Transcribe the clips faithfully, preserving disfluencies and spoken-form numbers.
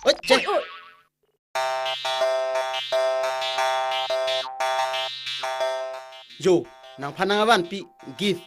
Oi, che. Oi, oi. Jo, nangphan nang avanpi, give.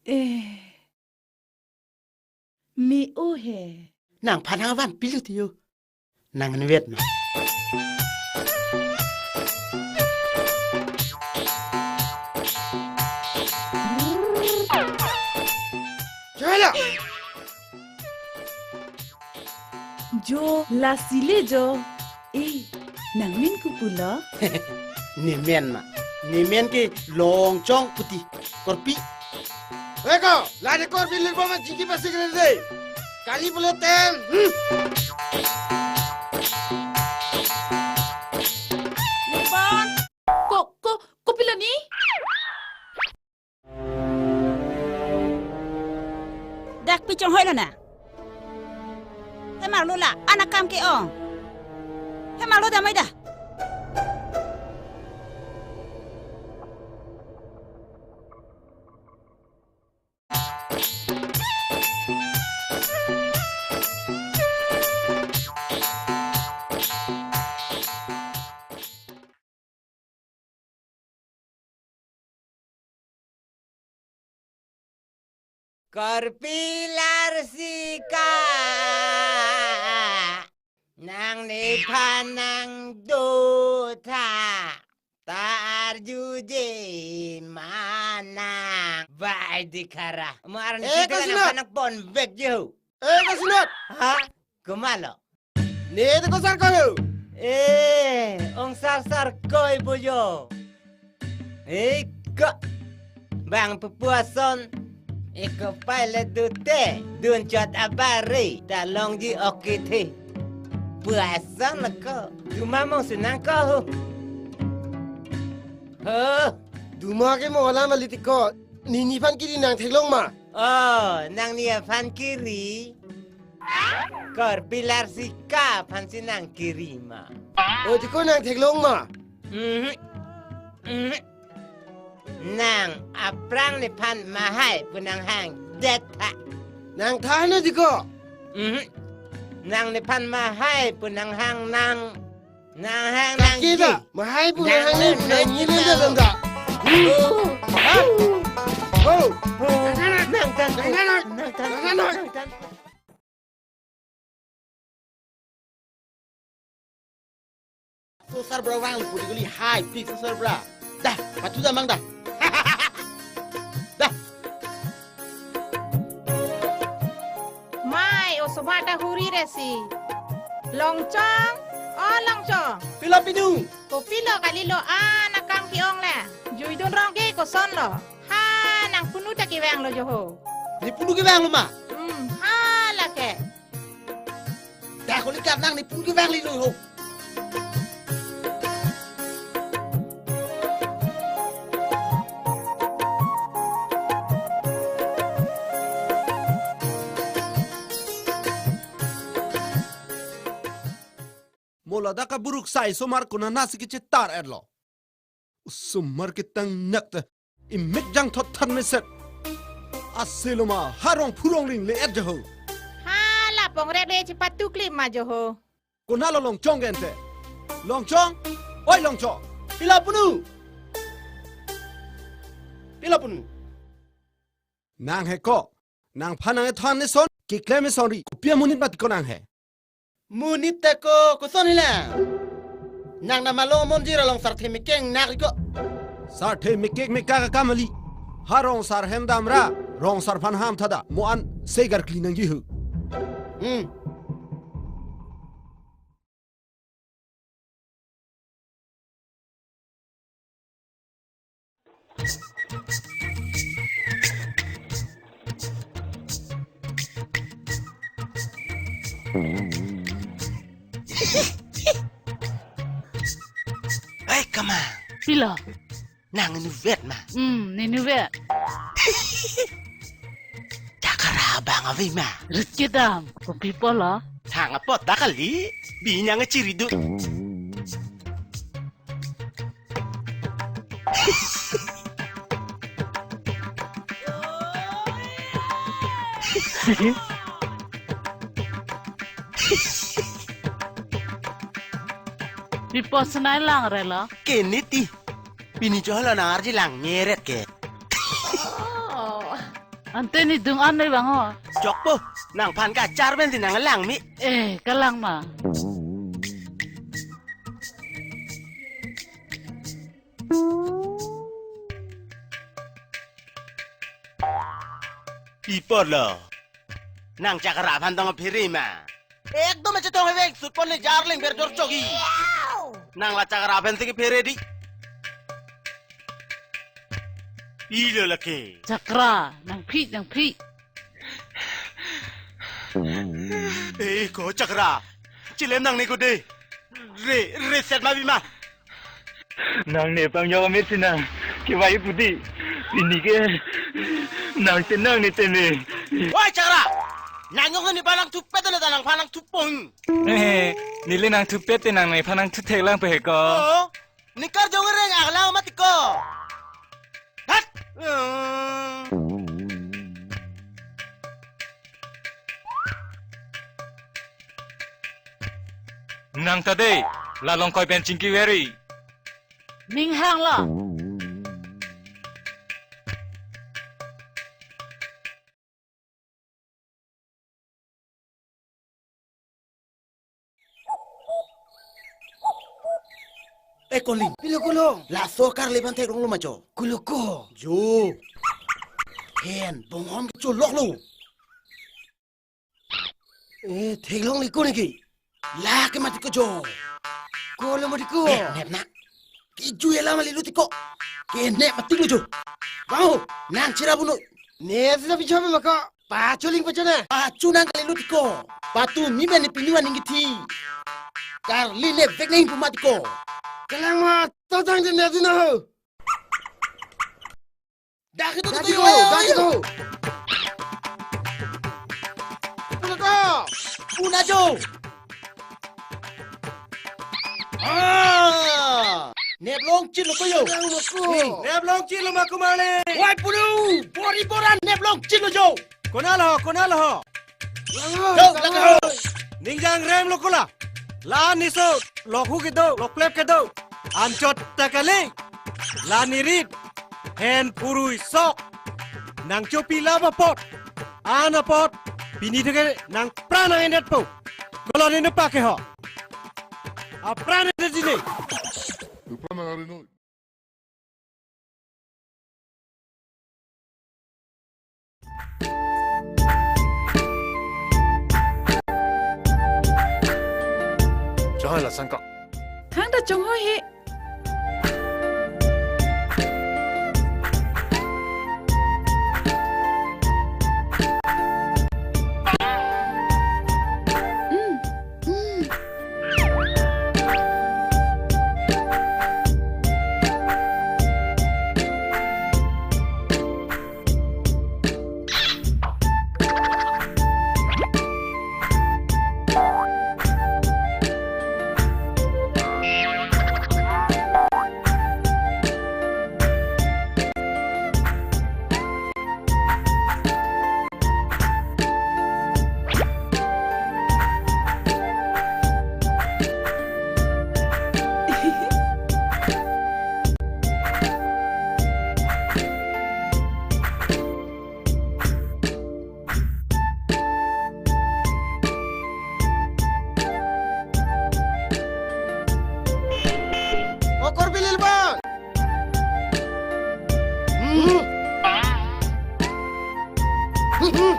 Eh. Me-o he. Nangphan nang avanpi lo ti jo. Nang inutvet ma. Chala. Jo, lasi le jo. Eh, nangmen kopi lo? Nemen ma. Nemen ke Longchong puti. Korpi. Eko, lade korpi lirbo ma jingki pasik rede. Kali pule tem. Hmm. Nirban. Ko, ko, kopi lo ni? Dak pi chonghoi lo na. Hemarlo la, anakam ke-ong. Hemarlo damai da. Korpi Larsika, nangnephan nangdotha, ta arjuje ma nang. Bai dikhara. Mar ni Eh, sita Kasinot! Nangphan nangponvekji ho. Eh, Kasinot! Ha? Komatlo? Ne te ko sarkoi ho? Eh, ong sar sarkoi bo jo. Eh, ko. Bang pupu ason. Eko pai le dute. Dun chot abari. Ta longji ok kethe. Pu ason ko. Duma mongsi nang ko ho. Ho. Duma ke mo alam ali ti ko. Ne nephan kiri nang theklong ma? Oh, nang nephan kiri. Korpi Larsika aphansi nang kiri ma? O ti ko nang theklong ma? Mhm. Mhm. Nang aphrang nephan mahai pu nanghangdet tha. Nang tha na ti ko? Mhm. Nang nephan mahai pu nanghang nang. Nanghang nang kaki ji. Dah, mahai pu nanghang ni, nang nang ni ji dah dah. Dah dah. Oh. Ha? Oh. Oh. Nang tan. Nang tan. Nang tan. Nang tan. Nang tan. Sosar bra vang pudi guli hai pik sosar bra. Dah, patu dah mang dah. Dah. Mai, osomar ta huri resi. Longchong, o Longchong. Pilo pinu? Kopilo kalilo, anakam ke-ong le. Juidun rong ke kosonlo. Ha, nang punu ta kevanglo jo ho. Ne punu kevanglo ma? Hmm, ha lake. Dah koli kap nang ne punu kevanglo ho. Mo ladak aburuk sai osomar konat nasi kechetar-etlo. Osomar ketang nak ta. Imek jangthot than meset. Ase lo ma ha rong phurong ring le-et jo ho. Hala pongret le chepatuklim ma jo ho. Konatlo Longchong ke ante? Longchong? Oi Longchong. Pilo punu? Pilo punu? Nang he ko. Nangphan nang-ethan ne son. Keklem eson ri. Kopi amonit mati ko nang he. Monit ta ko koson hilang. Nang na malong monjir along sarthe mekeng nak ri ko. Sarthe mekek mekak akam kali. Ha rong sar hem damra, rong sar aphan ham tha da. Mo an segar kli nangji ho. Hmm. Hei, kama. Pilo? Nang inutvet ma? Hmm, ne inutvet. Jakara abang ave ma? Rit kedam, kopi pulo? Thang apot ta kali, binyang chiri do. Ipo senai lang relo. Keniti. Pini choholo nang arji lang meret ke. Oh. Ante ne dung an noi bang ho. Chokpo. Nangphan kachar pen si nang lang mi. Eh, kalang ma. Ipo lo. Nang Chakra aphan tong phere ma. Ekdom achetong hevek sut pon le jarling berjor chogi. Nang la Chakra aphan si kephere di. Ilo lake. Chakra, nangphi, nangphi. Eh, ko Chakra. Chilem nangne ko de. Re, re set ma bima. Nangne pangjok amit si nang kevai pu di. Pini ke nang te nangne teme. Oi Chakra! Nang jongsi nephan nangthupet le ta nangphan nangthupon. Eh, neli nangthupet te nang nephan nangthuthek lang pe he ko. Oh, ne karjong reng aklang mati ko. Hat! Hmm. Nang ta de, la Longkoi pen chingki veri. Ning hang lo. Eh, Kolin. Pilo kulo. Laso karli aphan theklong lo ma jo. Kulo ko. Jo. Hen, bonghom ke cholok lo. Eh, theklong liko niki. Lake mati ko jo. Ko lo mati ko. Eh, nep na. Kejui alam ali lo ti ko. Kenep mati lo jo. Bang ho, nang chira buno. Ne sila bichome mako. Pacholing pachona. Pachu nang kali lo ti ko. Patu mi mene pinu aning kithi. Karli nepvek neng pu mati ko. Kalang ma, to tang je ne dina ho. Dak itu, dak itu, itu, dak itu. Puna ko. Puna jo. Ah! Neplong chit lo ko yo. Neplong chit lo mako male. Wai punu. Bori boran neplong chit lo jo. Konat lo, konat lo. Lang ho, jo, lang ho. Ning jangrem lo ko la. La niso lokhu kedo, lokplep kedo. Anchot ta kali. La nerit. Hen phurui sok. Nang chopi la apot. An apot. Pini theke nang pran nang-endet po. Koloni ne pake ho. Apran endet jine. Lupa nang hari noi. Chahai la sangka. Hang ta chonghoi he. Okor bilil bang. Hmm. Hmm.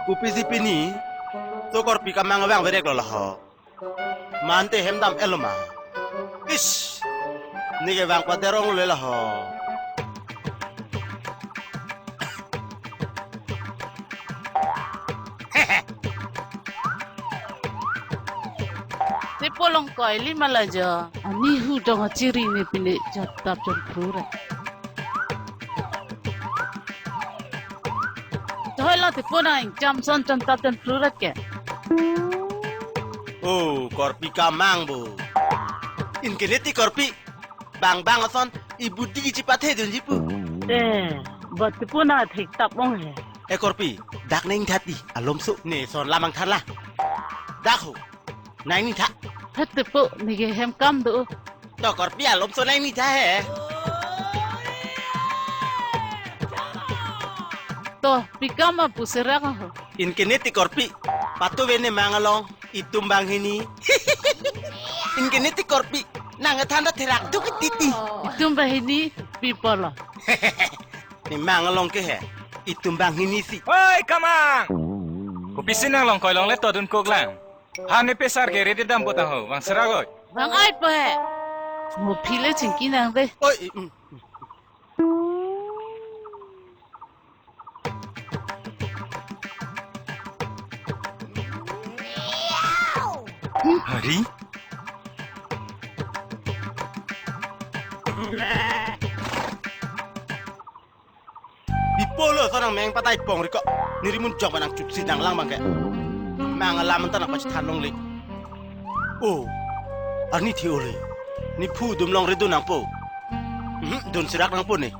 Kopisi pini, sokorpi kamang abang berek lo laho. Mante hem dam-et lo ma. Ish. Ne ke vang paderong le la ho. Tepo along koili ma la jo. Ani hu dong achiri ne pine chantap chantru ra. Tohoi lo tepo nang ingcham ason chantap chantru ra ke. Oh, korpi kamang bo. Inke ne ti korpi. Bang bang ason ibudi kechipathe dunji pu. Eh, bat tepo nang thektap ong he. Eh korpi, dak ne ingthat i, alomso. Ne son lamang than la. Dak ho. Nang ingtha. He tepo, ne ke hem kam do. To korpi alomso nang ingtha he. To, pi kam apu serak ho. Inke ne ti korpi. Patu ve ne mang along. Itum banghini. Inke ne ti korpi. Nang than ta therak duk titi. Itum banghini pi pulo. Ne mang along ke he. Itum banghini si. Oi, kamang! Kopisi nang along koi longle to dun kok lang. Ha ne pesar ke ready dam botang ho, vang serak oi. Vang ai po he. Mo phi le chingki nang de. Oi, mm. Hari? Bipo lo, so nang meng patai pong riko. Ne rimun jok ba nang chupsi dang lang bang ke. Mang alam ta nang pasi than longle. Oh. Arni thi ole. Ne phu dum longri dun nangpo. Mhm, dun serak nangpo ne.